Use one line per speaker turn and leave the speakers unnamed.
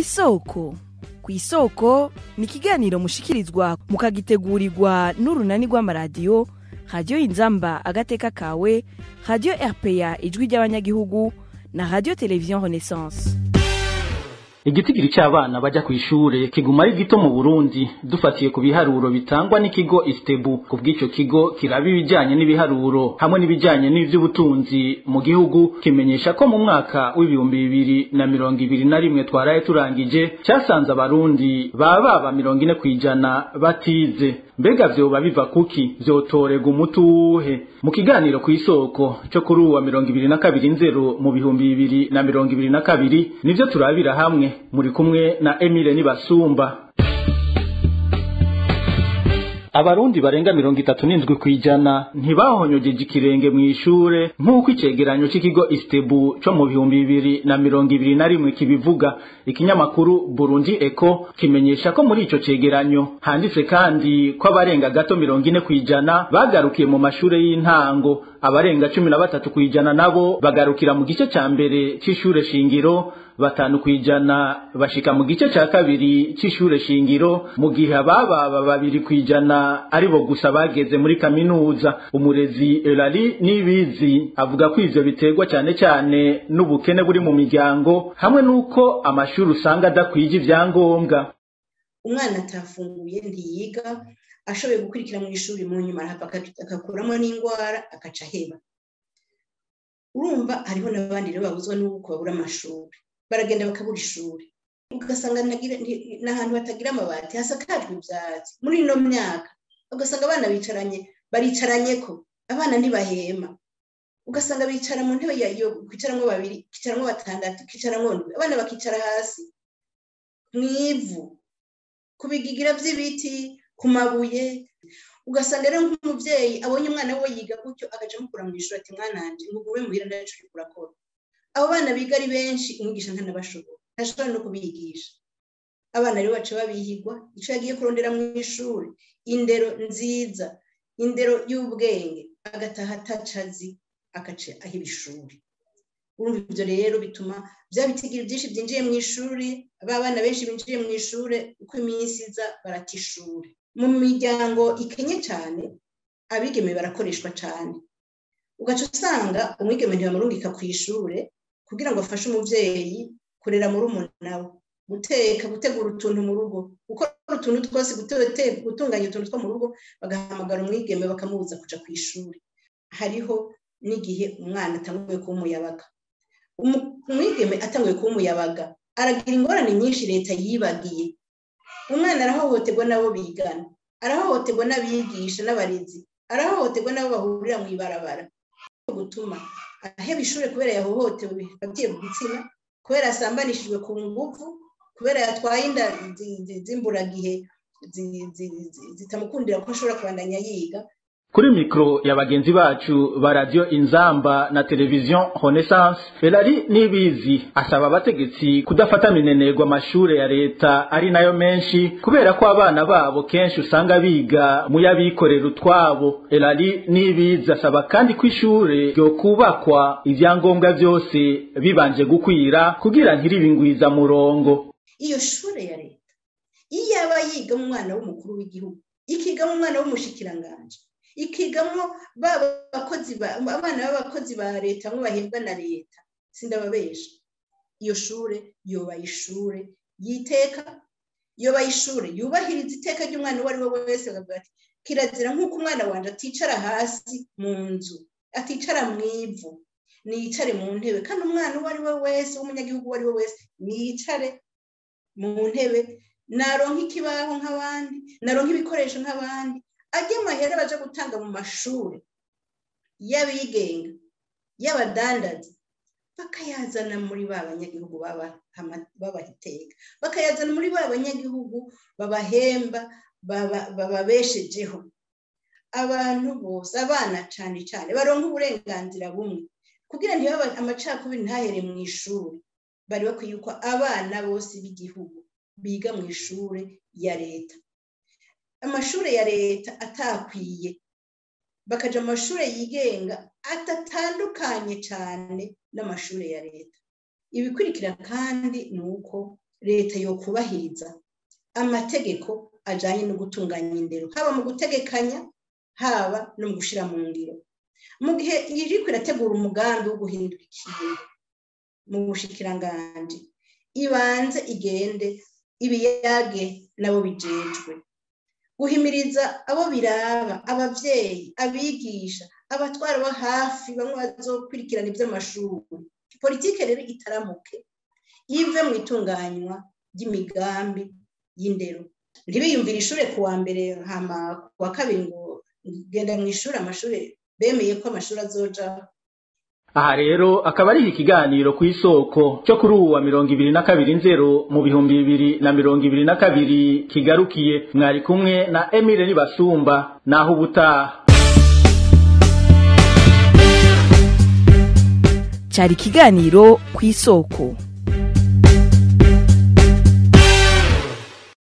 Kw'isoko. Kw'isoko ni ikiganiro mushikirizwa mukagitegurirwa n'urunani rw'amaradiyo Radiyo Inzamba Agateka Kawe, Radiyo RPA Ijwi ry'Abanyagihugu na Radiyo Televiziyo Renaissance.
Igitigiri c'abana baja kw'ishure kiguma ari gito mu Burundi, dufatiye ku biharuro bitangwa n'ikigo Istebu. Ku bw'ico kigo kiraba ibijanye n'ibiharuro hamwe n'ibijanye n'ivy'ubutunzi mu gihugu, kimenyesha ko mu mwaka w'2021 twaraye turangije casanze Abarundi baba 40% batize. Mbega vyoba biva kuki? Vyotorega umuti uwuhe? Mu kiganiro kw'isoko co kuri uwa 22 nzero mu 2022 nivyo turabira hamwe. Muri kumwe na Emile Nibasumba. Abarundi barenga 37% ntibahonyogeje ikirenge mw'ishure nk'uko icegeranyo c'ikigo Istebu co mu 2021 kibivuga. Ikinyamakuru Burundi Eco kimenyesha ko muri ico cegeranyo handitse kandi ko abarenga gato 40% bagarukiye mu mashure y'intango, abarenga 13% nabo bagarukira mu gice ca mbere c'ishure shingiro, 5% bashika mu gice ca kabiri c'ishure shingiro, mu gihe ababa 2% aribo gusa bageze muri kaminuza. Umurezi Elali Nibizi avuga ko ivyo biterwa cyane cyane n'ubukene buri mu miryango hamwe n'uko amashuri usanga adakwije ivyangombwa.
Umwana atafunguye ntiyiga, ashoboye gukurikira mu ishuri, mu nyuma arahava agakuramo n'ingwara agaca aheba. Urumva hariho n'abandi rero babuzwa n'uko babura amashuri, baragenda bakabura ishuri, ugasanga n'ahantu hatagira amabati, hasakajwe ivyatsi. Muri ino myaka ugasanga abana bicaranye, baricaranye ko abana ntibahema, ugasanga bicara mu ntebe yo kwicaramwo babiri, kwicaramwo batandatu, kwicaramwo ndwi, abana bakicara hasi mw'ivu, ku bigigira vy'ibiti, ku mabuye. Ugasanga rero nk'umuvyeyi abonye umwana we yiga gutyo agaca amukura mw'ishuri ati mwananje ngugume muhira ndaco uriko urakora. Abo bana biga ari benshi, umwigisha ntanabashobora, ntashobora no kubigisha. Abana rero baca babihigwa ico yagiye kurondera mw'ishuri, indero nziza, indero y'ubwenge, agataha atacazi, agaca aheba ishuri. Urumva ivyo rero bituma vya bitigiri vyinshi vyinjiye mw'ishuri, ba bana benshi binjiye mw'ishure, uko iminsi iza barata ishure. Mu miryango ikenye cane, abigeme barakoreshwa cane. Ugaca usanga umwigeme ntibamurungika kw'ishure kugira ngo afashe umuvyeyi kurera murumuna we, guteka, gutegura utuntu mu rugo, gukora utuntu twose, gutunganya utuntu two mu rugo, bagahamagara umwigeme bakamubuza kuja kw'ishure. Hariho n'igihe umwana atanguye kuba umuyabaga. Umwigeme atanguye kuba umuyabaga aragira ingorane nyinshi leta yibagiye. Umwana arahohoterwa n'abo bigana, arahohoterwa n'abigisha n'abarezi, arahohoterwa n'abo bahurira mw'ibarabara. Gutuma aheba ishure kubera yahohotewe bifatiye ku gitsina, kubera asambanishijwe ku nguvu, kubera yatwaye inda z'imburagihe zitamukundira ko ashobora kubandanya yiga.
Kuri mikro ya bagenzi bacu ba Radio Inzamba na Television Renaissance, Elali Nibizi asaba abategetsi kudafata minenerwa amashure ya leta ari nayo menshi, kubera ko abana babo kenshi usanga biga mu y'abikorera utwabo. Elali Nibizi asaba kandi ko ishure ryo kubakwa ivyangombwa vyose bibanje gukwira kugira ntiribingwiza murongo.
Iyo shure ya leta iyaba yiga umwana w'umukuru w'igihugu, ikiga umwana w'umushikiranganje, ikigamwo babakozi abana b'abakozi ba leta mwe bahembwa na leta, sindababesha, iyo shure yoba ishure yiteka, yoba ishure yubahiriza iteka ry'umwana uwo ari we wese. Bakavuga ati kirazira nk'uko umwana wanje aticara hasi mu nzu, aticara mw'ivu, niyicare mu ntebe. Kandi umwana uwo ari we wese w'umunyagihugu uwo ari we wese niyicare mu ntebe, naronka ikibaho nk'abandi, naronka ibikoresho nk'abandi. Ajya amahera baja gutanga mu mashure y'abigenga, y'abadandaza, bakayazana muri ba banyagihugu babahiteka, bakayazana muri ba banyagihugu babahemba, bababeshejeho. Abantu bose, abana cane cane, baronka uburenganzira bumwe kugira ntibabe amacakubiri ntahere mu ishuri. Bari bakwiye yuko abana bose b'igihugu biga mu ishure ya leta. Amashure ya leta atakwiye, bakaja mu mashure yigenga atatandukanye cane n'amashure ya leta. Ibikurikira kandi ni uko Leta yokubahiriza amategeko ajanye no gutunganya indero, haba mu gutegekanya, haba no mu gushira mu ngiro. Mu gihe iriko irategura umugambi wo guhindura ikintu mu bushikiranganji, ibanze igende ibiyage nabo bijejwe, guhimiriza abo biraba, abavyeyi, abigisha, abatwara bo hafi, bamwe bazokurikirana ivy'amashuri. Politike rero itaramuke ive mu itunganywa ry'imigambi y'indero. Ntibiyumvire ishure ku wa mbere hama ku wa kabiri ngo genda mu ishuri, amashuri bemeye ko amashuri azoja.
Aha rero akaba ari ikiganiro ku isoko cyo kuri uwa 22 nzero mu 2022 kigarukiye. Mwari kumwe na Emile Nibasumba, naho ubutaha.
Cyari ikiganiro ku isoko.